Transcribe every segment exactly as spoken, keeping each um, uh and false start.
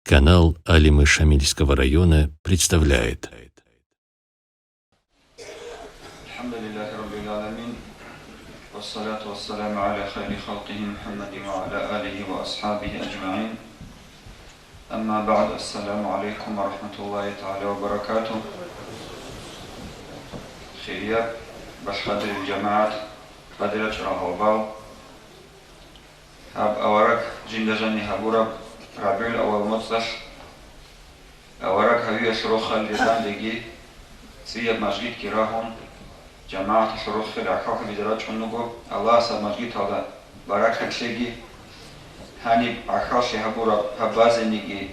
Канал Алимы Шамильского района представляет. الحمد لله رب العالمين. والصلاة والسلام على خير خلقه محمد وعلى آله وأصحابه أجمعين. أما بعد، السلام عليكم ورحمة الله تعالى وبركاته. Хирияб, башхадерил жамагӀат, къадирачӀарал гьалбал. Гьаб авараг жинда жаниб гьабураб РабигӀул авал моцӀалъ, авараг гьавиялъ рохалде данде, цӀияб мажгитги рагьун, жамагӀаталъул рохел рахъалъубизе рачӀун руго, Аллагьас гьаб мажгиталда баракат лъеги. Гьаниб гӀахьаллъи гьабураб гьаб базениги,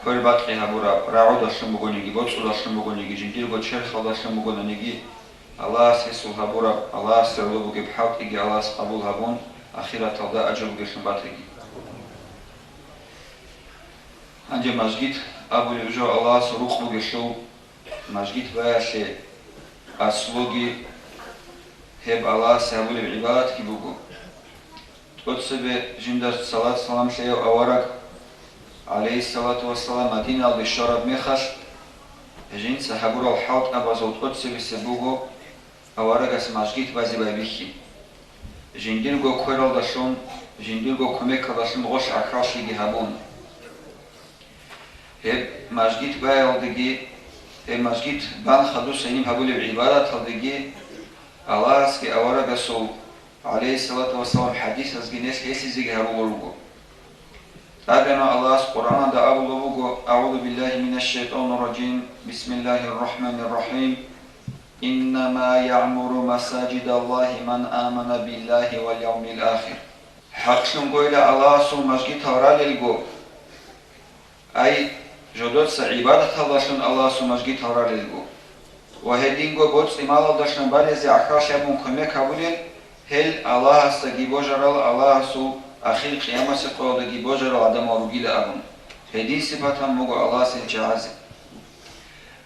квербакъи гьабураб рагӀудалъун бугониги, боцӀудалъун бугониги, жиндирго черхалдалъун бугонаниги, Аллагьас гьесул гьабураб, Аллагьасе гӀоло бугеб хӀалтӀиги Аллагьас къабул гьабун, ахираталда ажру бугелъун батаги. Гьанже мажгит абулеб жо Аллагьасул рукъ бугелъул, мажгит баялъе аслуги гьеб Аллагьасе гьабулеб гӀибадатги буго. ТӀоцебе жинда салат-салам лъеяв авараг, гӀалейхиссалату вассалам, Мадиналде щвараб мехалъ, жинца гьабурал хӀалтӀабазул тӀоцебесеб буго аварагас мажгит базе байбихьи. Жиндирго квералдалъун, жиндирго кумекалдалъун гъолъ гӀахьаллъиги гьабун. Гьеб мажгит баялдеги, гьеб мажгит бан хадус гьениб гьабулеб гӀибадаталдеги Аллагьасги аварагасул, гӀалейхиссалату вассалам, хӀадисазги нилъ гьелъизеги гьарулел руго. ТӀадегӀанав Аллагьас Къуръаналда абулеб буго: أعوذ بالله من الشيطان الرجيم. بسم الله الرحمن الرحيم. إنما يعمر مساجد الله من آمن بالله واليوم الآخر. ХӀакълъун гойила Аллагьасул мажгитал ралелго, ай, жодоца гӀибадаталдалъун Аллагьасул мажгитал ралелго ва гьединго боцӀи-малалдалъун балезе гӀахьаллъи гьабун кумек гьабулел, гьел Аллагьасдаги божарал, Аллагьасул ахир къиямасеб къоялдаги божарал гӀадамал ругила абун, гьедин сипатан буго Аллагьас гьел чагӀазе.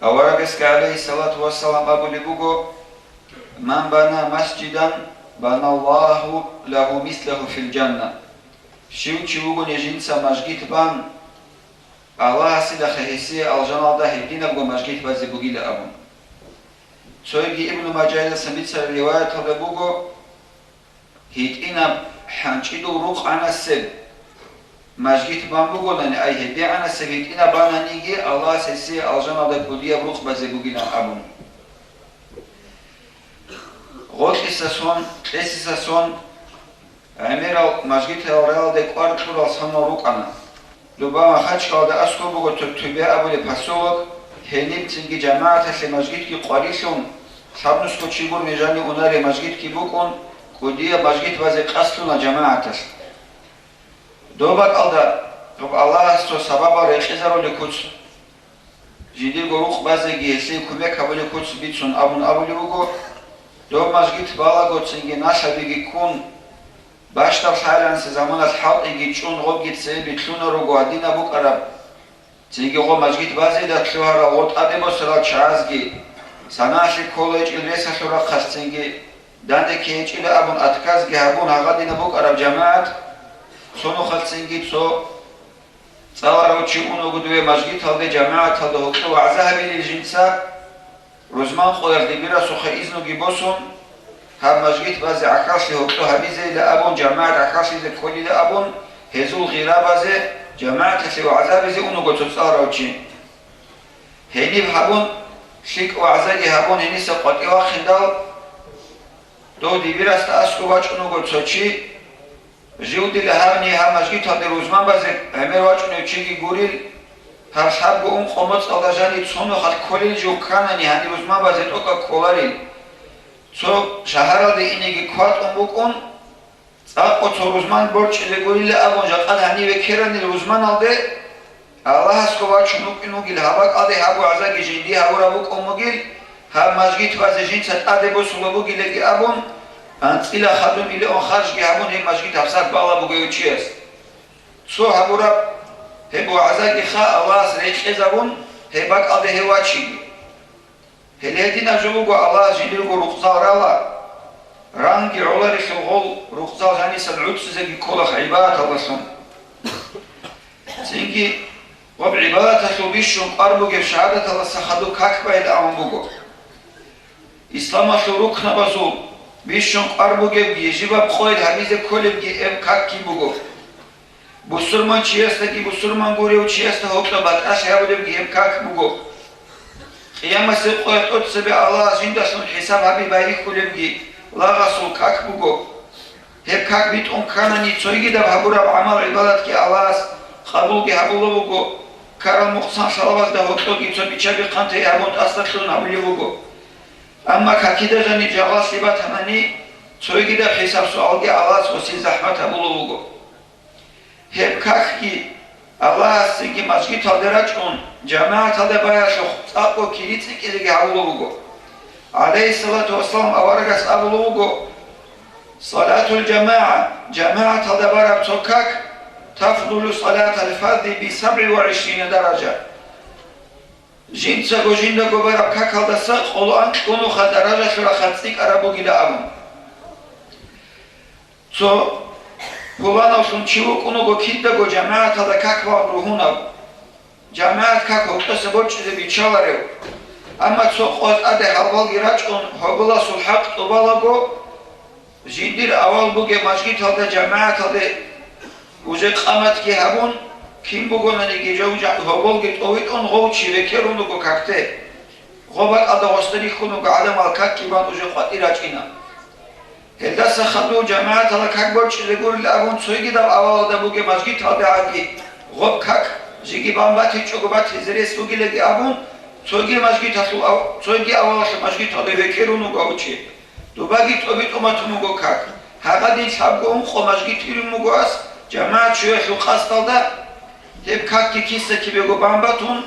Аварагасги, гӀалейхиссалату вассалам, абулеб буго: من بنى مسجدا بنى الله له مثله في الجنة. Щив чи вугони жинца мажгит бан, Аллагьасидахъе гьесие алжаналда гьединабго мажгит базе бугила абун. Цойги Ибну Мажайилдасан бицараб риваяталда буго, гьитӀинаб хӀанчӀидул рукъанасеб мажгит бан бугони, ай гьедигӀанасеб гьитӀинаб бананиги, Аллагьас гьесие алжаналда кӀудияб рукъ базе бугилан абун. Гъоркьиса сон, кьесиса сон гӀемерал мажгитал ралде кӀвар кьурал санал рукӀана. Доба Махачкалда аскӀоб буго Тоттобе абулеб поселок, гьениб цинги жамагӀаталъе мажгитги къварилъун, лъабнусго чи гурони жанив унареб мажгитги букӀун, кӀудияб мажгит базе къасдлъуна жамагӀаталъ. Доб бакӀалда гьаб Аллагьас цо сабабал рекъезарулеб куц, жиндирго рукъ базеги гьелъие кумек гьабулеб куц бицун абун абулеб буго, доб мажгит балагоцинги налъабиги ккун, бащдаб лъалаанса заманалъ хӀалтӀиги чӀун гъобги цебе лъуна руго гьадинаб букӀараб. Цинги гъо мажгит базеда лъугьарал гъо тӀаде босарал чагӀазги, санагӀалъи ккола гьечӀел ресалъул рахъалъцинги, данде ккей гьечӀила абун отказги гьабун гьагъадина букӀараб жамагӀат, цо нухалъцинги цо цӀаларав чи унаго дуе мажгиталде, жамагӀаталда гьоркьо вагӀза гьабилел жинца, рузман къоялъ дибирасухъе изнуги босун, гьаб мажгит базе гӀахьаллъи гьоркьо гьабизейила абун, жамагӀат гӀахьаллъизе кколила абун, гьезул гъира базе, жамагӀаталъе вагӀзабизе унаго цо цӀаларав чи. Гьениб гьабун, лъикӀ вагӀзаги гьабун, гьениса къватӀив вахиндал, дов дибирасда аскӀоб вачӀун вуго цо чи, Жив дила гьавни гьаб мажгиталде рузман базе гӀемер вачӀунев чиги гурил, гьаб лъабго ункъо моцӀалда жанив цо нухалъ кколел жив кканани гьанив рузман базе тӀокӀаб кколарил. Цо шагьаралде инеги кватӀун букӀун, цӀакъго цо рузман борчӀизе гурилла абун жакъа гьаниве ккеранил рузманалде, Аллагьасго вачун вукӀин вугил гьаб бакӀалде гьаб вагӀзаги жиндие гьабураб букӀун бугил, гьаб мажгит базе жинца тӀаде босулеб бугилеги абун, анцӀила хадуб миллион харжги гьабун гьеб мажгит гьабсагӀат балеб буго гьев чияс. Цо гьабураб гьеб вагӀзагиха Аллагьас рекъезабун гьеб бакӀалде гьев вачиги. Гьеле гьединаб жо буго Аллагьас жиндирго рукъзал рала, ранги гӀоларелъул гъол рукъзал жанисан гӀуцӀизеги кколаха гӀибадаталдалъун. Цинги Гъоб гӀибадаталъул бищун кӀвар бугеб шагьадаталдаса хадуб как байилан абун буго. Исламалъул рукнабазул бищун кӀвар бугебги, жибаб къойил гьабизе кколебги гьеб какги буго. Бусурманчиясдаги бусурман гурев чиясда гьоркьоб батӀалъи гьабулебги гьеб как буго. Къиямасеб къоялъ тӀоцебе Аллагьас жиндалъун хӀисаб гьаби байбихьулебги лагъасул как буго. Гьеб как битӀун кканани, цогидаб гьабураб гӀамал-гӀибадатги Аллагьас къабулги гьабулеб буго, ккарал мухъсан лъалабазда гьоркьоги цо бича-бихъан тей гьабун тӀасалъугьун гьабулеб буго. Амма какида жаниб жагъаллъи батанани, цогидаб хӀисаб-суалги Аллагьас гъосие захӀмат гьабулеб буго. Гьеб какги Аллагьасеги мажгиталде рачӀун, жамагӀаталда баялъухъ цӀакъго кири цӀикӀкӀизеги гьавулеб буго. ГӀалайгьиссалату вассалам аварагас абулеб буго: «Салатул жамагӀа, жамагӀаталда бараб цо как, тафдулу салатал фарди би сабгӀи ва гӀишрина даража». Жинцаго жиндаго бараб какалдаса къоло анкьго нуха даражалъул рахъалъ цӀикӀкӀараб бугила абун. Цо пуланавлъун чи вукӀун вуго кидаго жамагӀаталда как балун ругьунав, жамагӀат как гьоркьоса борчӀизе биччаларев. Амма цо къо тӀаде гьалбалги рачӀун гьоболасул хӀакъ тӀубалаго, жиндир авал бугеб мажгиталда жамагӀаталде уже къаматги гьабун, кин бугонаниги жо-, жа-, гьоболги тӀовитӀун гъов чи векерун вуго какде. Гъоб бакӀалда гъосда рихьун вуго гӀадамал какги бан уже къватӀир рачӀина. Гьелдаса хадув жамагӀаталда как борчӀизе гурилан абун цогидаб авалалда бугеб мажгиталдагӀаги гъоб как жеги бан батичӀого батизе рес бугилаги абун, цоги мажгиталъул ав-, цоги авалалъул мажгиталде векерун вуго гьав чи. Дубаги тӀобитӀун батун вуго как. Гьагъадин лъабго ункъо мажгит ирун буго ас, жамагӀат щвеялъул къасдалда. Гьеб какги киса-кибего бан батун,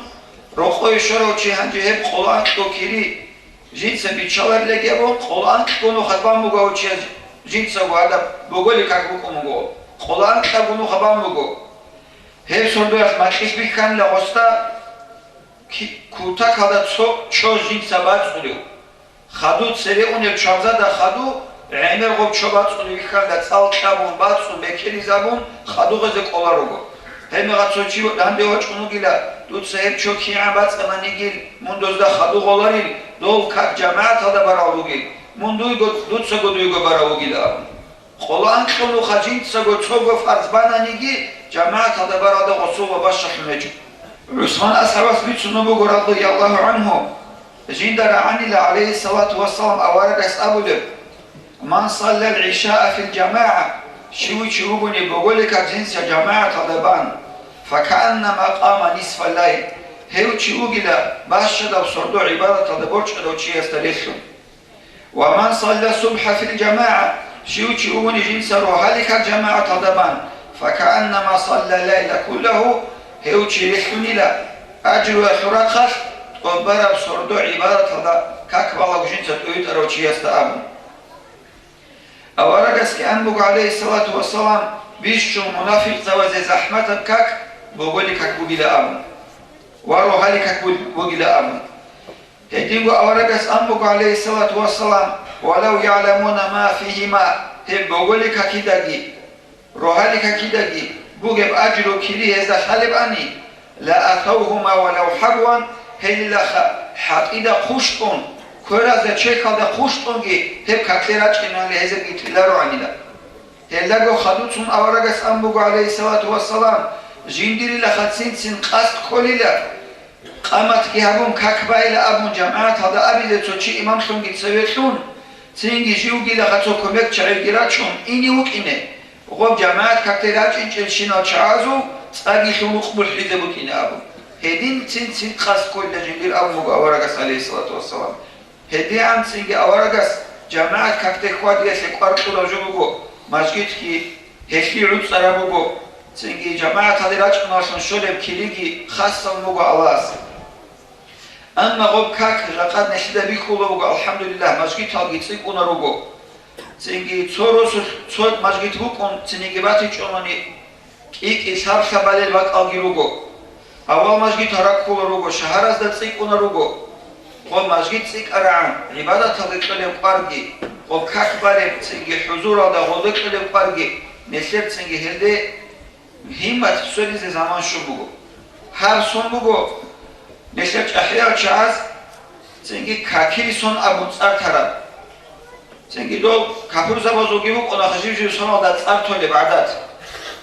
рокъове щварав чи гьанже гьеб къоло анкьго кири жинца биччаларилан абун, къоло анкьго нуха бан буго гьав чияз жинцаго гьадаб боголил как букӀун буго. Къоло анкьабго нуха бан буго. Гьеб сордоялъ макьилъ бихьанила гъосда ки-, кутакалда цо чо жинца бацӀцӀулев. Хаду цере унел чванзада хаду, гӀемер гъоб чо бацӀцӀулев вихьанила, цӀал кьабун, бацӀцӀун, бекеризабун, хаду гъезе кӀоларуго. Гьебмехалъ цо чи данде вачӀун вугила, дуца гьеб чо кигӀан бацӀцӀананигил, мун дозда хаду гъоларил, дол как жамагӀаталда барал ругил, мун дуйго, дуцаго дуйго барав вугила абун. Къоло анкьго нуха жинцаго цого фарз бананиги, жамагӀаталда баралда гъосул ва бащалъун гьечӀо. ГӀусман асхӀабас бицунеб буго, радияллагьу гӀангьу, жинда рагӀанила гӀалайгьиссалату вассалам аварагас абулеб: «Ман саллал гӀишаа фил жамагӀа», щив чи вугони боголикак жинца жамагӀаталда бан, «факааннама къама нисфал лайл», гьев чи вугила бащадаб сордо гӀибадаталда борчӀарав чиясда релълъун. «Ва ман салла субхӀа фил жамагӀа», щив чи вугони жинца рогьаликак жамагӀаталда бан, «факааннама салла лайла куллагьу», гьев чи релълъунила, ажруялъул рахъалъ тӀубараб сордо гӀибадаталда как балаго жинца тӀуй тӀарав чиясда абун. Аварагасги ан буго, гӀалайгьиссалату вассалам, бищун мунафикъзабазе захӀматаб как боголикак бугила абун ва рогьаликак бугила абун. Гьединго аварагас ан буго, гӀалайгьиссалату вассалам: «Валав ягӀламуна ма фигьима», гьеб боголикакидаги рогьаликакидаги бугеб ажру кири гьезда лъалебани, «ла атавгьума валав хӀабван», гьелилаха хӀатӀида хъущтӀун, кверазда чехьалда хъущтӀунги гьеб какде рачӀинани гьезеги тӀилароанила. Гьелдаго хадуцун аварагас ан буго, гӀалайгьиссалату вассалам, жиндирилаха цин-цин къасд кколила, къаматги гьабун, как байила абун, жамагӀаталда абизе цо чи имамлъунги цеве кьун, цинги живгилаха цо кумекчагӀиги рачун ине вукӀине, гъоб жамагӀат какде рачӀинчӀелщинал чагӀазул цӀагилъун вукъ бухӀизе букӀине абун. Гьедин цин-цин къасд кколила жиндир абун буго аварагас, гӀалайгьиссалату вассалам. ГьедигӀан цинги аварагас жамагӀат какде хьвадиялъе кӀвар кьураб жо буго, мажгитги гьелъие гӀуцӀараб буго, цинги жамагӀаталде рачӀуналъун щолеб кириги хасалун буго Аллагьас. Амма гъоб как жакъа нилъеда бихьулеб буго, алхӀамдулиллагь, мажгиталги цӀикӀкӀунар руго. Цинги цо росулъ цо мажгит букӀун, цинги батичӀони, кӀи-кӀи лъаб-лъабалел бакӀалги руго. Авал мажгитал раккулел руго, шагьаразда цӀикӀкӀунел руго. Гъоб мажгит цӀикӀкӀарагӀан гӀибадаталде кьолеб кӀварги, гъоб как балеб цинги хӀузуралда гъолде кьолеб кӀварги, нилъер цинги гьелде гьиммат сверизе заман щун буго. Гьаб сон буго нилъер чӀахӀиял чагӀаз цинги какил сон абун цӀар тараб. Цинги дол капурзабазулги букӀуна жив-жив соналда цӀар толеб гӀадат.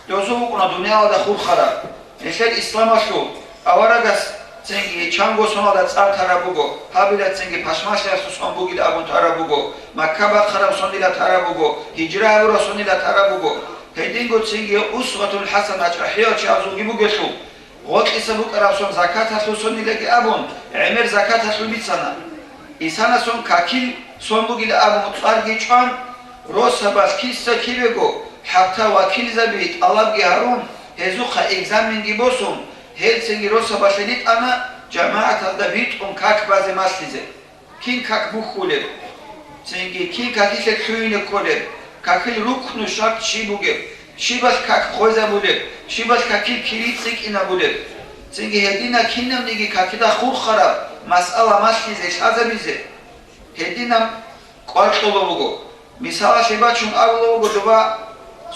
Дозул букӀуна дуниялалда хурхараб. Нилъер исламалъул аварагас цинги чанго соналда цӀар тараб буго, гьабилацинги пашмалъиялъул сон бугил абун тараб буго, Макка бахъараб сонила тараб буго, гьижра гьабураб сонила тараб буго. Гьединго цинги усватул хӀасана чӀахӀиял чагӀазулги бугелъул, гъоркьиса букӀараб сон закаталъул сонилаги абун, гӀемер закаталъул бицана. Исана сон какил сон бугила абун цӀарги чӀван, росабалъ киса кивего, хӀатта вакилзаби тӀалабги гьарун, гьезухъа экзаменги босун, гьелцинги росабалъе ритӀана жамагӀатазда битӀун как базе малъизе. Кин как бухьулеб? Цинги кин какилъе лъугьине кколеб? Какил рукну шарт щиб бугеб? Щибалъ как хвезабулеб? Щибалъ какил кири цӀикӀкӀинабулеб? Цинги гьедина кинабниги какида хурхараб масъала малъизе лъазабизе гьединаб кӀвар кьола буго. Мисалалъе бачун абула буго, доба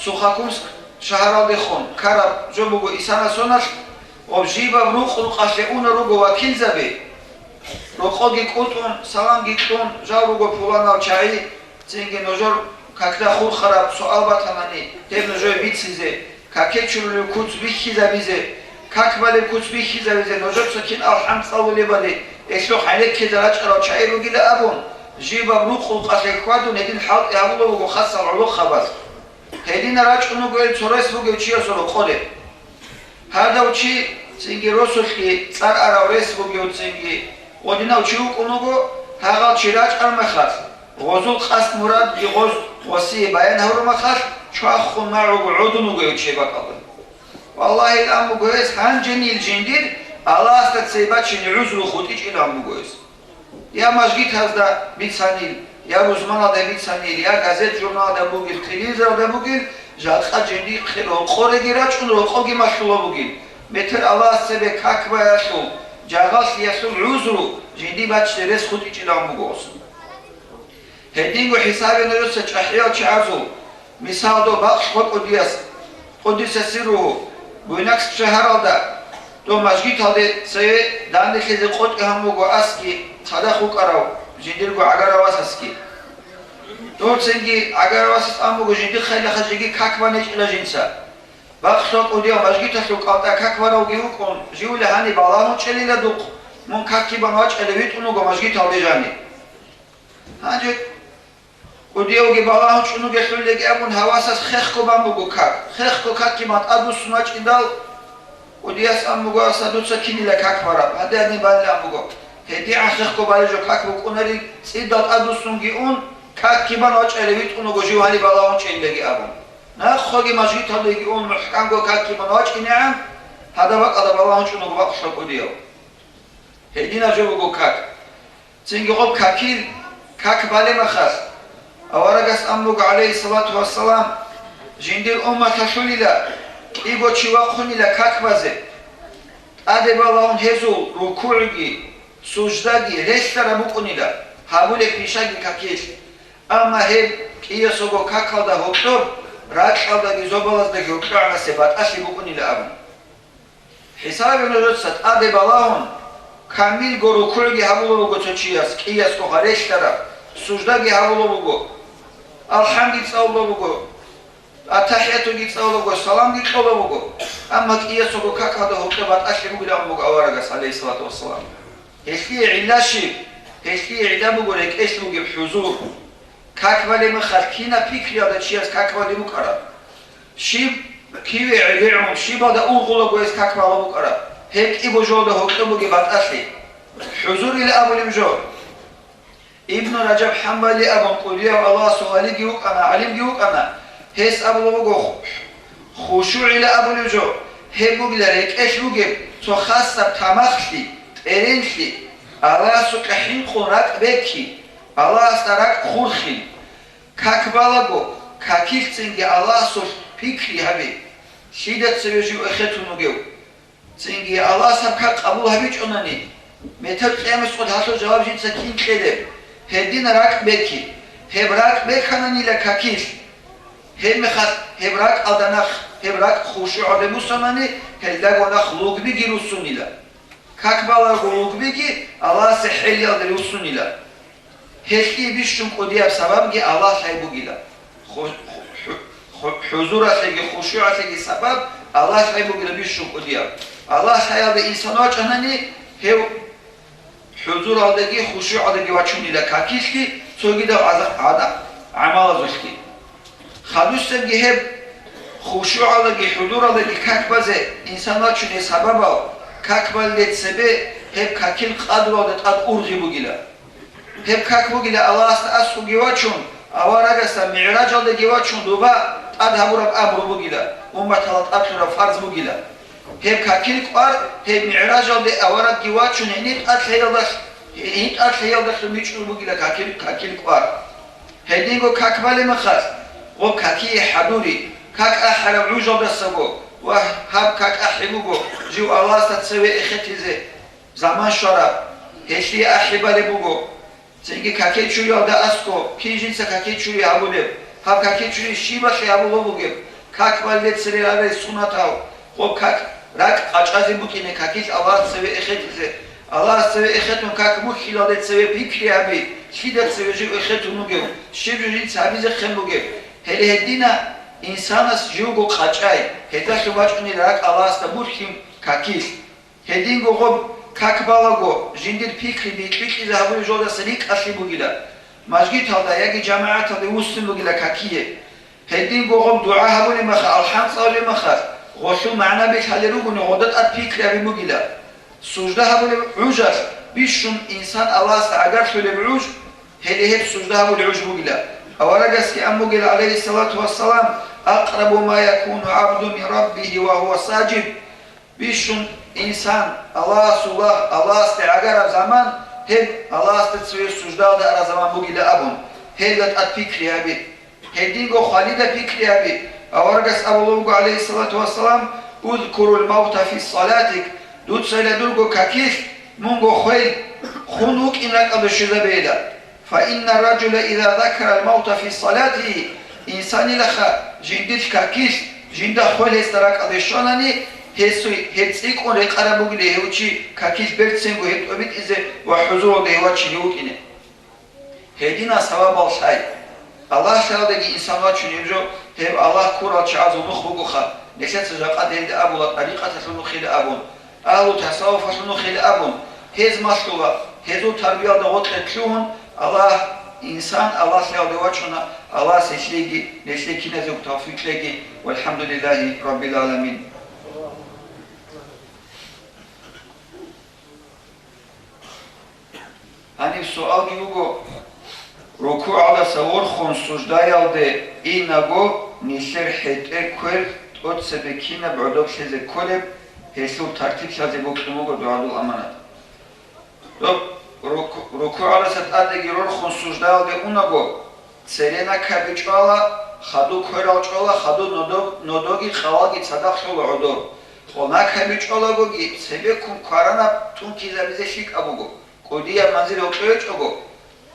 Сухокумск шагьаралдехун ккараб жо буго исана соналъ, гъоб жибаб рукъ-рукъалъе уна руго вакилзаби, рокъоги кӀутӀун, саламги кьун, жал руго пуланал чагӀи, цинги нужер какда хурхараб суал батанани, гьеб нужее бицизе, каке чурулеб куц бихьизабизе, как балеб куц бихьизабизе, нужеца кин алхӀам цӀалулебали, гьелъухъ гӀенеккизе рачӀарал чагӀи ругила абун, жибаб рукъ-рукъалъе хьвадун гьедин хӀалтӀи гьабула буго хасал гӀолохъабаз. Гьедина рачӀун вуго гьел цо рес бугев чиясул рокъоре. Гьадав чи цинги росулъги цӀар арав рес бугев цинги гъодинав чи вукӀун вуго, гьагъал чи рачӀармахалъ, гъозул къасд-мурадги гъоз гъосие баян гьарумахалъ, чвахун магӀуго гӀодун вуго гьев чи бакӀалда. Валлагьи, ан буго гьес гьанженил жиндир Аллагьасда цебе бачине гӀузру хутӀичӀилан буго гьес. Я мажгитазда бицанил, я рузманалда бицанил, я газет-журналда бугил, телевизоралда бугил, жакъа жиндихъе рокъореги рачӀун, рокъоги малъула бугил. Метер Аллагьас цебе как баялъул, жагъалъиялъул гӀузру жинди баччи рес хутӀичӀилан буго гьес. Гьединго хӀисабе нужеца чӀахӀиял чагӀазул, мисалда, бакълъ кӀудияс, къуддиса сирругьу, Буйнакск шагьаралда, дов мажгиталде цеве данделъизе къотӀи гьан буго аски цадахъ вукӀарав жиндирго гӀагаравасасги. Дов цинги гӀагаравасас ан буго, жиндихъайилаха жеги как баничӀила жинца. Бакълъа кӀудияв мажгиталъул кӀалтӀа как баравги вукӀун, живли гьаниб балагьун чӀелила духъ, мун какги бан вачӀалев витӀун вуго мажгиталде жани. Гьанже кӀудиявги балагьун чӀун вугелъуллъиги абун, гьавасас хехго бан буго как. Хехго какги бан тӀадвуссун вачӀиндал, кӀудияс ан буго, аса дуца кинила как бараб, гьадин-гьадин балилан буго. ГьедигӀан хехго балеб жо как букӀунарин, цӀидал тӀадвуссунги ун, какги бан вачӀайилан витӀун вуго жив гьаниб балагьун чӀейилаги абун. Нахъеги мажгиталдеги ун мухӀканго какги бан вачӀинегӀан, гьадаб бакӀалда балагьун чӀун вуго бакълъа кӀудияв. Гьединаб жо буго как. Цинги гъоб какил, как балеб мехалъ, аварагас ан буго, гӀалайгьиссалату вассалам, жиндир умматалъулила кӀиго чи вахъунила как базе. ТӀаде балагьун гьезул рукугӀги, суждаги релълъараб букӀунила, гьабулеб пишаги какилъ. Амма гьеб кӀиясго какалда гьоркьоб ракьалдаги зобалаздаги гьоркьогӀанасеб батӀалъи букӀунила абун. ХӀисабе нужеца тӀаде балагьун, камилго рукугӀги гьабулеб буго цо чияс, кӀиясго гьарелъараб, суждаги гьабулеб буго, алхӀамги цӀалулеб буго, атахӀиятуги цӀалулеб буго, саламги кьолеб буго, амма кӀиясго какалда гьоркьоб батӀалъи бугилан буго аварагас, гӀалайгьиссалату вассалам. Гьелъие гӀилла щиб? Гьелъие гӀилла буго рекӀелъ бугеб хӀузур. Как балеб мехалъ кинаб пикриялда чияс как балеб букӀараб? Щиб киве гӀебегӀун, щибалда ургъулаго гьес как балеб букӀараб? Гьеб кӀиго жоялда гьоркьоб бугеб батӀалъи. ХӀузурила абулеб жо. Ибну Ражаб ХӀамбали абун кӀудияв Аллагьасул валиги вукӀана, гӀалимги вукӀана. Гьес абулеб буго, хушугӀила абулеб жо, гьеб бугила рекӀелъ бугеб цо хасаб тамахлъи, тӀеренлъи, Аллагьасукьа хӀинкъун ракӀ бекки, Аллагьасда ракӀ хурхи. Как балаго, какилъцинги Аллагьасулъ пикри гьабе, лъида цеве жив эхетун вугев. Цинги Аллагьас гьаб как къабул гьабичӀонани, метер къиямасеб къоялъ гьалъул жаваб жинца кин кьелеб? Гьедина ракӀ бекки. Гьеб ракӀ бекананила какилъ, гьеб мехалъ гьеб ракӀалда нах Гьеб ракӀ хушугӀалде бусанани, гьелдаго нах лугбиги руссунила. Как балаго лугбиги Аллагьасе хӀелиялде руссунила. Гьелъие бищун кӀудияб сабабги Аллагь лъай бугила. Ху-, ху-, ху-, ху-, хӀузуралъеги хушугӀалъеги сабаб Аллагь лъай бугила бищун кӀудияб. Аллагь лъаялда инсан вачӀанани, гьев хӀузуралдаги хушугӀалдаги вачунила какилъги цогидал гӀаза-, гӀада-, гӀамалазулъги. Хадусебги гьеб хушугӀалдаги хӀузуралдаги как базе инсан вачунеб сабабал, как балде цебе гьеб какил къадралда тӀад ургъи бугила. Гьеб как бугила Аллагьасда аскӀовги вачун, аварагасда мигӀражалдаги вачун доба тӀад гьабураб амру бугила, умматалда тӀад лъураб фарз бугила. Гьеб какил кӀвар гьеб мигӀражалде аварагги вачун гьениб тӀад лъеялдалъ-, гьениб тӀад лъеялдалъун бичӀчӀун бугила какил, какил кӀвар. Гьединго как балеб мехалъ, гъоб какие хӀадури, как ахӀараб гӀужалдасаго ва гьаб как ахӀи буго жив Аллагьасда цеве эхетизе заман щвараб, гьелъие ахӀи балеб буго. Цинги какил чуриялда аскӀо, кин жинца какил чури гьабулеб, гьаб какил чури щибалъе гьабулеб бугеб, как балде цере рарей сунатал, гъоб как ракӀ къачӀазе букӀине какил Аллагьас цеве эхетизе, Аллагьас цеве эхетун как мухьилалде цеве пикри гьаби, лъида цеве жив эхетун вугев, щиб жо жинца гьабизе хъен бугеб. Гьеле гьедина инсанас живго къачӀай, гьедалъун бачӀунел ракӀ Аллагьасда бухьин какилъ. Гьединго гъоб как балаго, жиндир пикри бикьбикьизе гьабулеб жолдаса рикӀкӀалъи бугила, мажгиталда яги жамагӀаталде вуссун бугила какие. Гьединго гъоб дугӀа гьабулеб мехалъ, алхӀам цӀалулеб мехалъ, гъолъул магӀнаби лъалел ругони гъода тӀад пикри гьабин бугила. Сужда гьабулеб гӀужалъ бищун инсан Аллагьасда гӀагарлъулеб гӀуж, гьеле гьеб сужда гьабулеб гӀуж бугила. Аварагасги ан бугила, гӀалайгьиссалату вассалам: «Акърабу ма якуну гӀабду мин раббигьи ва гьува сажид». Бищун инсан Аллагьасул лагь, Аллагьасде гӀагараб заман, гьеб Аллагьасда цеве суждалда араб заман бугила абун, гьелда тӀад пикри гьаби. Гьединго хвалида пикри гьаби. Аварагас абулеб буго, гӀалайгьиссалату вассалам: «Узкурул мавта фи салатик», дуцайила дурго какилъ мунго хвел, хун вукӀин ракӀалде щвезабейила. «Фа инна ражула иза закарал мавта фи салатигьи», инсанилаха жиндилъ какилъ, жинда хвел гьесда ракӀалде щванани, гьесул гьеб цӀикӀкӀун рекъараб бугила гьев чи какилъ берцинго гьеб тӀобитӀизе ва хӀузуралда гьев вачине вукӀине. Гьединал сабабал лъай. Аллагь лъаялдаги инсан вачунеб жо, гьеб Аллагь ккурал чагӀазул нух бугоха, нилъеца жакъа гьелда абула тӀарикъаталъул нухила абун, агьлу тасаввуфалъул нухила абун, гьез малъула, гьезул тарбиялда гъоркье лъугьун, Аллагь, инсан Аллагь лъаялде вачуна, Аллагьас гьелъиеги, нилъее киназего тавфикъ кьеги, валхӀамдулиллагьи раббил гӀаламин. Гьаниб суалги буго, рукугӀалдаса ворхун суждаялде инаго, нилъер хӀетӀе-квер тӀоцебе кинаб гӀодоб лъезе кколеб, гьелъул тартиблъазе бокьун буго дугӀадул аманат. Доб руку-, рукугӀалдаса тӀадеги рорхун суждаялде унаго, цере накаби чӀвала, хадуб кверал чӀвала, хадуб нодо-, нодоги къалалги цадахъ лъула гӀодор. Къо накаби чӀвалагоги, цебеккун кваранаб тункизабизе лъикӀаб буго. КӀудияб манзил гьоркьовечӀого,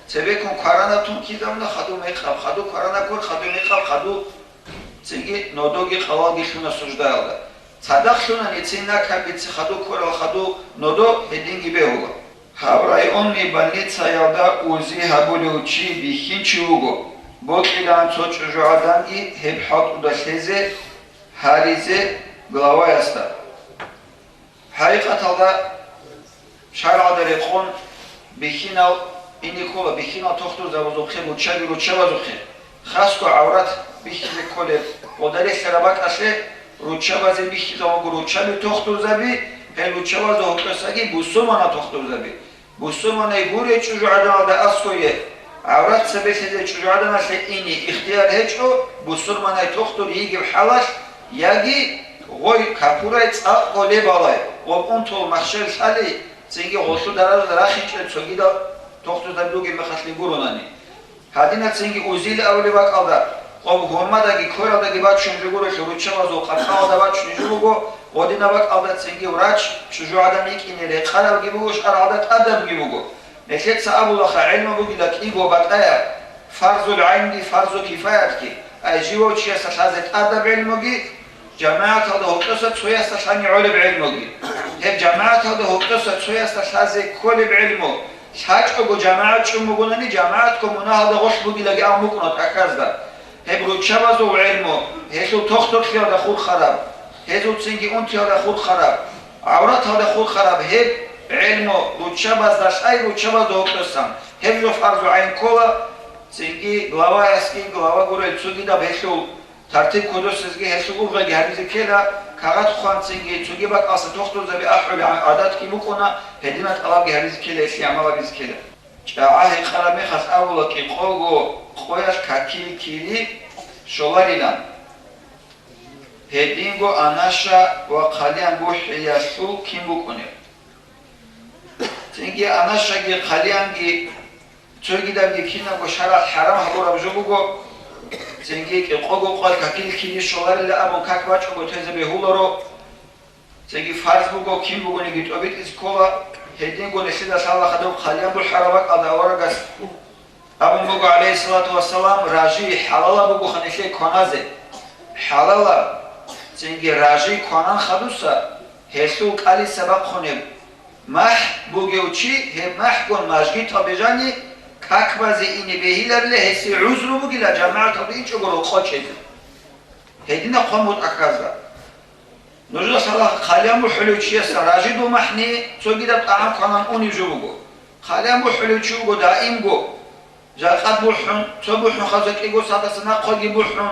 цебеккун кваранаб тункизабуна хадуб мекъаб, хадуб кваранаб квер, хадуб мекъаб, хадуб цинги нодоги къалалги лъуна суждаялда. Цадахъ лъуна нецин накабица хадуб кверал хадуб нодо гьединги бегьула. Гьаб районный больницаялда УЗИ гьабулев чи бихьинчи вуго. Бокьилаан цо чӀужугӀаданги гьеб хӀалтӀуда лъезе гьаризе главаясда. ХӀакъикъаталда, шаргӀалда рекъон бихьинал ине ккола, бихьинал тохтурзабазухъе, руччаби руччабазухъе, хасго гӀаврат бихьизе кколеб, гъода релълъараб бакӀалъе руччабазе бихьизавуго руччаби тохтурзаби, гьел руччабазда гьоркьосаги бусурманал тохтурзаби. Бусурманай гурей чӀужугӀаданалда аскӀое, гӀаврат цебе лъезе чӀужугӀаданалъе ине ихтияр гьечӀо, бусурманай тохтур йигеб хӀалалъ, яги гъой капурай цӀакъго лебалай, гъоб унтул махщел лъали, цинги гъолъул даража рахинчӀел цогидал тохтурзаби бугеб мехалъ гуронани. Гьадинацинги УЗИ-л абулеб бакӀалда, къоб гьурмадаги квералдаги бачун жо гурелъул руччабазул къаркъалалда бачунеб жо буго, гьадинаб бакӀалдацинги врач чӀужугӀадан йикӀине рекъарабги буго, шаргӀалда тӀадабги буго. Нилъеца абулаха, гӀелму бугила кӀиго батӀаяб, фарзул гӀайнги фарзу кифаятги, ай живав чиясда лъазе тӀадаб гӀелмуги, ЖамагӀаталда гьоркьоса цоясда лъани гӀолеб гӀелмуги. Гьеб жамагӀаталда гьоркьоса цоясда лъазе кколеб гӀелму лъачӀого жамагӀат чӀун бугонани, жамагӀатго мунагьалда гъорлъ бугилаги абун букӀуна тӀахьазда. Гьеб руччабазул гӀелму, гьелъул тохтурлъиялда хурхараб, гьезул цинги унтиялда хурхараб, гӀавраталда хурхараб гьеб гӀелму руччабазда лъай, руччабазда гьоркьосан. Гьеб жо фарзу гӀайн ккола, цинги главаясги, глава гурел цогидаб гьелъул тартиб кодосезги гьелъул ургъелги гьабизе ккела, кагъат хъванцинги цоги бакӀалса тохтурзаби ахӀулел гӀадатги букӀуна, гьединал тӀалабги гьабизе ккела, гьелъие гӀамал гьабизе ккела. ЧӀагӀа гьекъараб мехалъ абула кӀикъого къоялъ какил кири щоларилан, гьединго анаша ва хъалиян бухӀиялъул кин букӀунеб. Цинги анашаги хъалиянги цогидабги кинабго шаргӀалъ хӀарам гьабураб жо буго. Цинги кӀикъого къоялъ какил кири щоларила абун как бачӀого тезе бегьуларо. Цинги фарз буго, кин бугониги тӀобитӀизе ккола. Гьединго нилъеда лъала хадуб хъалиян бухӀараб бакӀалда аварагас абун буго, гӀалайгьиссалату вассалам, ражи хӀалалаб бугоха нилъее кваназе. ХӀалалаб, цинги ражи кванан хадуса, гьелъул кӀалиса бахъунеб махӀ бугев чи, гьеб махӀгун мажгиталде жани как базе ине бегьиларила, гьесие гӀузру бугила жамагӀаталде ичӀого рокъов чӀезе. Гьединаб хъван бутӀа хьазда. Нужеда лъала хъалиян бухӀулев чиясда ражидул махӀни цогидаб тӀагӀам кванан унеб жо буго. Хъалиян бухӀулев чи вуго даимго. Жакъа бухӀун, цо бухӀун хадуса кӀиго сагӀатаса нахъеги бухӀун,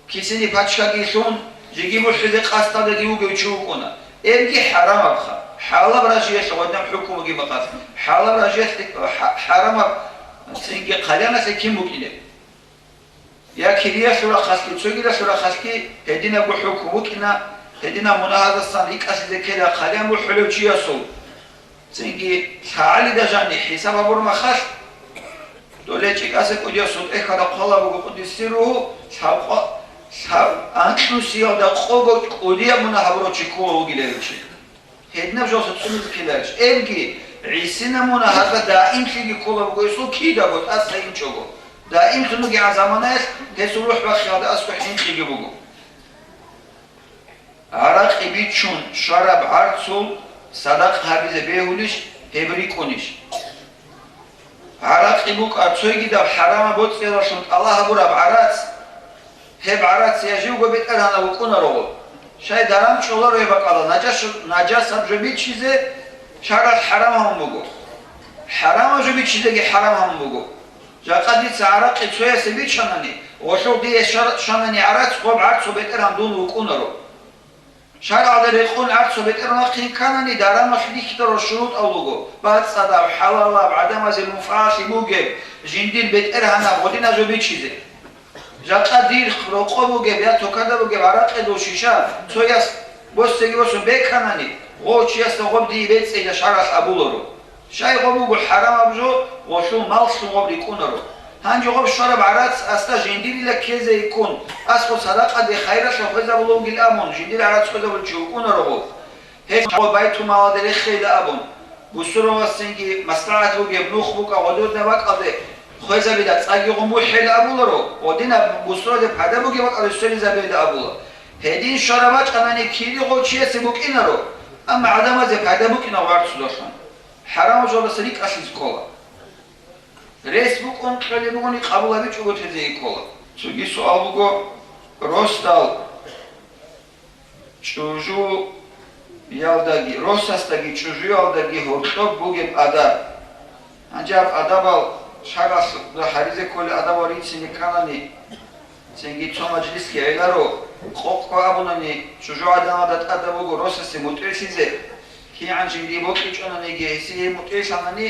кисини пачкаги лъун, жеги бухӀизе къасдалдаги вугев чи вукӀуна. Гьебги хӀарамабха. ХӀалалаб ражиялъе гъодинаб хӀукму бугеб мехалъ, хӀалалаб ражиялъе хӀа-, хӀарамаб цинги хъалияналъе кин букӀинеб? Я кириялъул рахъалъги, цогидалъул рахъалъги гьединабго хӀукму букӀина, гьединаб мунагьаздасан рикӀкӀалъизе ккела хъалиян бухӀулев чиясул. Цинги лъагӀалида жаниб хӀисаб гьабураб мехалъ, доле ЧӀикӀаса кӀудиясул тӀехьалда хъвала буго къуддиса сирругьу, лъабкъо-, лъаб-, анкьнусиялда къого кӀудияб мунагь гьабурав чи ккола вугилан чи. Гьединаб жоялъа цӀунизе ккеларищ? Гьебги, гӀисинаб мунагь гьазда даимлъиги ккола буго гьесул кидаго тӀаса инчӀого. Даимлъун бугебгӀан заманаялъ гьесул рухӀ бахъиялда аскӀоб хӀинкъиги буго. ГӀаракъи бичун щвараб гӀарцул садакъа гьабизе бегьулищ, гьеб рикӀкӀунищ? ГӀаракъи букӀа цогидаб хӀарамаб боцӀиялдалъун тӀалаб гьабураб гӀарац, гьеб гӀарац я живго бетӀергьанав вукӀунаро. Щай даран чӀоларо гьеб бакӀалда, нажас-, нажасаб жо бичизе шаргӀалъ хӀарам гьабун буго. ХӀарамаб жо бичизеги хӀарам гьабун буго. Жакъа дица гӀаракъи цоясе бичанани, гъолъул дие шар-, щванани гӀарац, гъоб гӀарцул бетӀергьан дун вукӀунаро. ШаргӀалда рекъон гӀарцул бетӀергьан вахъин кканани, дараналъ бихьидал шурутӀал руго: бацӀцӀадаб, хӀалалаб, гӀадамазе мунфагӀатлъи бугеб, жиндир бетӀергьанаб гъодинаб жо бичизе. Жакъа дир рокъоб бугеб я токада бугеб гӀаракъидул шиша цояс босеги босун беканани, гъов чиясда гъоб дие бецӀила шаргӀалъ абуларо. Щай гъоб буго хӀарамаб жо, гъолъул маллъун гъоб рикӀкӀунаро. Гьанже гъоб щвараб гӀарац асда жиндирила ккезе йиккун, ас гъо садакъаде хайралъа хвезабулев вугилан абун, жиндир гӀарац хвезабулев чи вукӀунаро гъов. Гьеб гъо байтулмалалде рехейила абун, бусурбабацинги маслахӀат бугеб нух букӀа гъодинаб бакӀалде хвезабила цӀагигъун бухӀейила абуларо, гъодинаб бусурбабазе пайда бугеб бакӀалде сверизабейила абула. Гьедин щвараб бачӀанани кири гъов чиясе букӀинаро, амма гӀадамазе пайда букӀина гӀарцудалъун. ХӀарамаб жоялдаса рикӀкӀалъизе ккола. Рес букӀун кьолеб бугони къабул гьабичӀого тезе ккола. Цоги суал буго, росдал чӀужуялдаги, росасдаги чӀужуялдаги гьоркьоб бугеб адаб. Гьанже гьаб адабал шаргӀалъ гьаризе кколел адабал рицине кканани, цинги цо мажлисги гӀеларо, къокъго абунани, чӀужугӀаданалда тӀадаб буго росасе мутӀигӀлъизе, кигӀан жиндие бокьичӀонаниги гьесие мутӀигӀлъанани,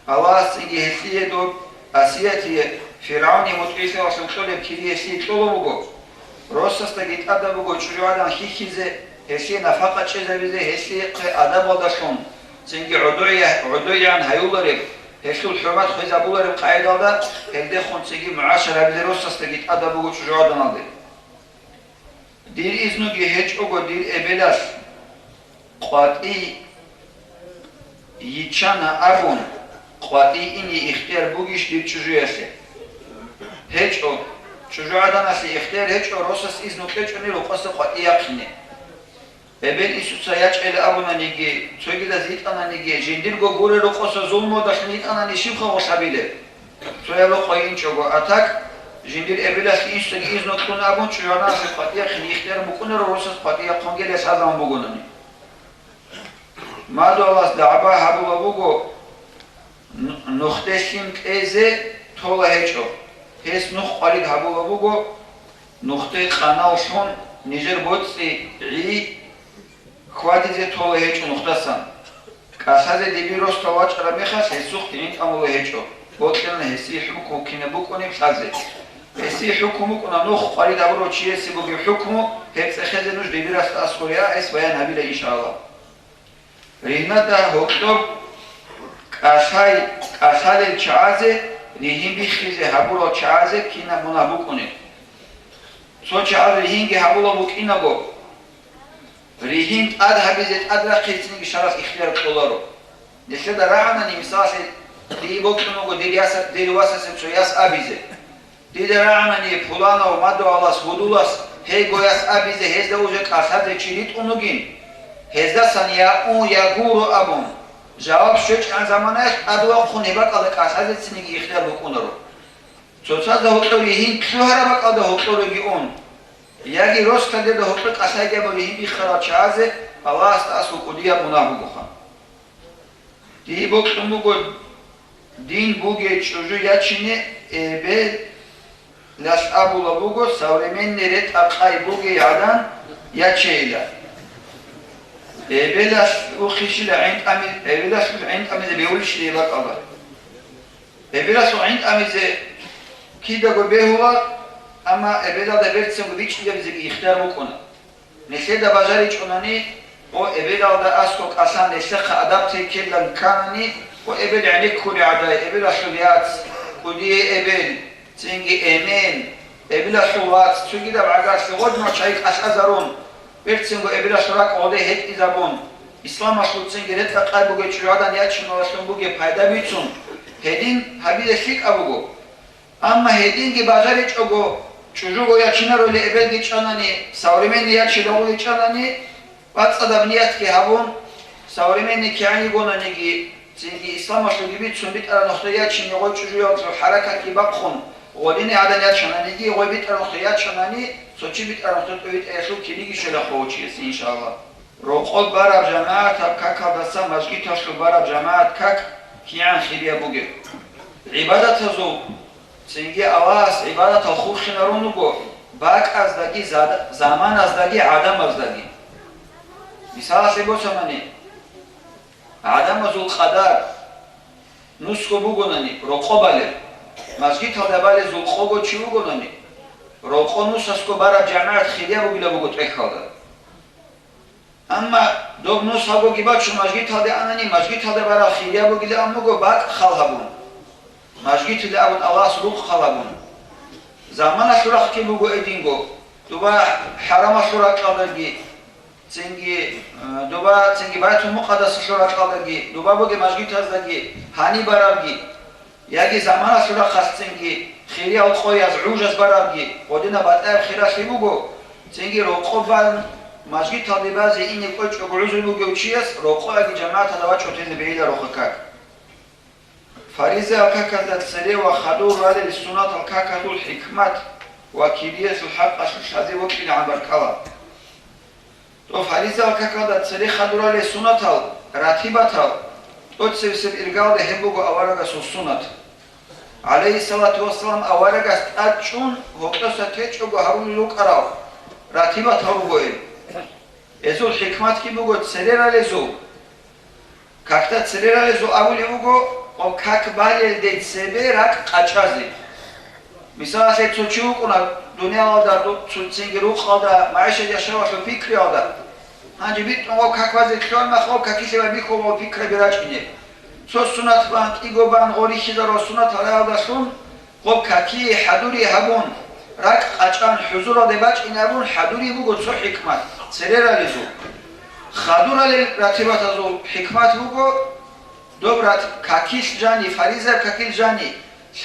Аллагьас цинги гьелъие доб Асиятие, ФиргӀавне мутӀигӀлъиялъул кьолеб кири гьелъие кьолеб буго. Росасдаги тӀадаб буго чӀужугӀадан хьихьизе, гьелъие нафакъа чӀезабизе, гьелъиехъе адабалдалъун, цинги гӀодой-, гӀодойгӀан гьаюлареб, гьелъул хӀурмат хвезабулареб къагӀидалда, гьелдехун цинги мугӀашара гьабизе росасдаги тӀадаб буго чӀужугӀаданалде. Дир изнуги гьечӀого дир эбелалъ къватӀий йиччана абун, къватӀий ине ихтияр бугищ дир чӀужуялъе? ГьечӀо. ЧӀужугӀаданалъе ихтияр гьечӀо росас изну кьечӀони рокъоса къватӀияб яхъине. Эбел-инсуца ячӀайилан абунаниги, цогидаз йитӀананиги, жиндирго гурел рокъоса зулмуялдалъун йитӀанани щибха гъолъ гьабилеб? Цояб рокъое инчӀого, а так, жиндир эбелалъе-инсуцаги изну кьун абун чӀужугӀаданалъе къватӀияб яхъине ихтияр букӀуна росас къватӀияб яхъун гьелъ гьабун бугони. Мадугьалас дагӀба гьабулеб буго, н-, нухде лъим кьезе тола гьечӀо. Гьес нух къварид гьабулеб буго, нухде къаналлъун нижер боцӀи, гӀи хьвадизе тола гьечӀо нухдасан. КӀалъазе дибир росдал вачӀараб мехалъ гьесухъги гӀинтӀамула гьечӀо, бокьана гьесие хӀукму кинаб букӀунеб лъазе. Гьесие хӀукму букӀуна нух къварид гьабурав чиясе бугеб хӀукму, гьеб цӀехезе нуж дибирасда аскӀоре а, гьес баян гьабила, иншааллагь. Ригьнада гьоркьоб кӀалъай-, кӀалъалел чагӀазе, ригьин биххизе гьабурал чагӀазе кинаб мунагь букӀунеб? Цо чагӀаз ригьинги гьабулеб букӀинаго, ригьин тӀад гьабизе тӀад рахъинцинги шаргӀалъ ихтияр кьоларо. Нилъеда рагӀанани, мисалалъе, дие бокьун вуго дир яса-, дир васасе цо яс абизе. Дида рагӀанани пуланав мадугьалас, гьудулас, гьейго яс абизе, гьезда уже кӀалъазе чи ритӀун вугин, гьездасан я ун, я гуро абун, жаваб щвечӀебгӀан заманаялъ тӀадвахъун гьеб бакӀалда кӀалъазециниги ихтияр букӀунаро. Цоцазда гьоркьор ригьин лъугьараб бакӀалда гьоркьореги ун, яги росдал дида гьоркьор кӀалъайги абун ригьин биххарал чагӀазе Аллагьасда аскӀоб кӀудияб мунагь бугоха. Дие бокьун буго дин бугей чӀужу ячине, эбелалъ абулеб буго, современный ретӀа-къай бугей гӀадан ячейилан. Эбелалъухъищила гӀинтӀами-, эбелалъул гӀинтӀамизе бегьулищила гьеб бакӀалда? Эбелалъул гӀинтӀамизе кидаго бегьула, амма эбелалда берцинго бичӀчӀизабизеги ихтияр букӀуна. Нилъеда бажаричӀунани, о, эбелалда аскӀоб кӀалъан нилъехъа адаб теккелилан кканани, о, эбел гӀенеккури гӀадай, эбелалъул яц, кӀудияй эбел, цинги эмен, эбелалъул вац, цогидаб гӀагарлъи гъодинал чагӀи кӀалъазарун, берцинго эбелалъул ракӀ гъоде гьетӀизабун, исламалъул цинги ретӀа-къай бугей чӀужугӀадан ячиналдалъун бугеб пайда бицун, гьедин гьабизе лъикӀаб буго. Амма гьединги бажаричӀого, чӀужуго ячинароли эбелги чӀанани, современный ячи рогъуги чӀанани, бацӀцӀадаб ниятги гьабун, современный кигӀан йигонаниги, цинги исламалъулги бицун битӀараб нухда ячине гъой чӀужуялъул хӀаракатги бахъун, гъодине гӀадан ячананиги, гъой битӀараб нухда ячанани, цо чи битӀараб нухда тӀовитӀаялъул киниги щвела хъов чиясе, иншааллагь. Рокъоб бараб жамагӀатаб какалдаса мажгиталъув бараб жамагӀат как кигӀан хирияб бугеб? ГӀибадатазул, цинги Аллагьас гӀибадатал хурхинарун руго бакӀаздаги, зада-, заманаздаги, гӀадамаздаги. Мисалалъе босанани, гӀадамазул къадар нусго бугонани, рокъоб балеб, мажгиталда балезул къого чи вугонани, рокъо нусасго бараб жамагӀат хирияб бугила буго тӀехьалда. Амма доб нусгогоги бачун мажгиталде анани, мажгиталда бараб хирияб бугилан буго бакӀ хал гьабун, мажгиталде абун Аллагьас рукъ хал гьабун. Заманалъул рахъги буго эдинго, дуба хӀарамалъул ракьалдаги, цинги, э, дуба цинги Байтул-Мукъадасалъул ракьалдаги, дуба бугеб мажгитаздаги гьаниб барабги. Яги заманалъул рахъалъ цинги хириял къояз гӀужаз барабги, гъодинаб батӀаяб хиралъи буго, цинги рокъоб бан мажгиталде базе ине кӀвечӀого гӀузру бугев чияс рокъояги жамагӀаталда вачӀун тезе бегьилароха как. Фаризаял каказда цере ва хадур ралел суннатал каказул хӀикмат ва кириялъул хӀакъалъулъ лъазе вокьилегӀан баркала. ТӀо фаризал какалда цере хадуралел сунатал, ратибатал, тӀоцебесеб иргалда гьеб буго аварагасул сунат. ГӀалайгьиссалату вассалам аварагас тӀад чӀун, гьоркьоса течӀого гьарулел рукӀарал ратибатал руго гьел. Гьезул хӀикматги буго церералезул. Какда церералезул абулеб буго, гъоб как балелде цебе ракӀ къачӀазе. Мисалалъе, цо чи вукӀуна дуниялалда, ду-, цо-, цинги рукъалда, магӀишат яшавалъул пикриялда. Гьанже битӀун гъоб как базе кьолеб мехалъ гъоб какилъе байбихьула гъоб пикраби рачӀине. Цо сунат бан, кӀиго бан, гъорихьизарал сунат гьараялдалъун, гъоб какие хӀадурие гьабун, ракӀ къачӀан хӀузуралде бачӀине абун хӀадурие буго цо хӀикмат, церералезул. Хадуралел ратибатазул хӀикмат буго, доб рат-, какилъ жани, фаризаяб какилъ жани,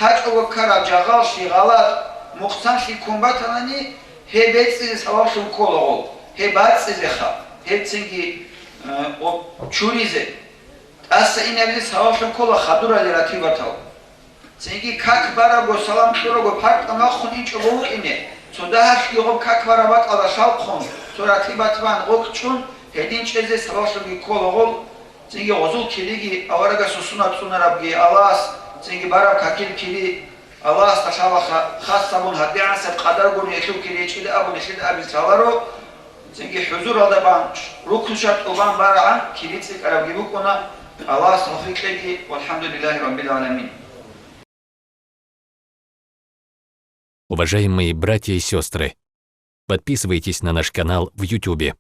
лъачӀого ккараб жагъаллъи, гъалатӀ, Мухъсанлъи ккун батанани, гьеб бецӀизе сабаблъун кколаго, гьеб бацӀцӀизеха, гьеб цинги, э, о, чуризе. ТӀаса инабизе сабаблъун ккола хадурали ратибатал. Цинги как барабго, салам кьурабго, паркъа нахъун инчӀого вукӀине, цо дагьалъги гъоб как бараб бакӀалда лъалхъун, цо ратибат бан гъоркь чӀун, гьедин чӀезе сабаблъунги кколаго. Цинги гъозул кириги, аварагасул сунат цӀунарабги, Аллагьас цинги бараб какил кири, Аллагьасда лъалаха, хас абун гьадигӀанасеб къадаргун гьелъул кири гьечӀила абун гьелъида абил лъаларо, цинги хӀузуралда бан, рукну-шартӀул бан барагӀан кири цӀикӀкӀарабги букӀуна, Аллагьас тавфикъ кьеги, валхӀамдулиллагьи раббил гӀаламин. Уважаемые братья и сестры, подписывайтесь на наш канал в Ютубе.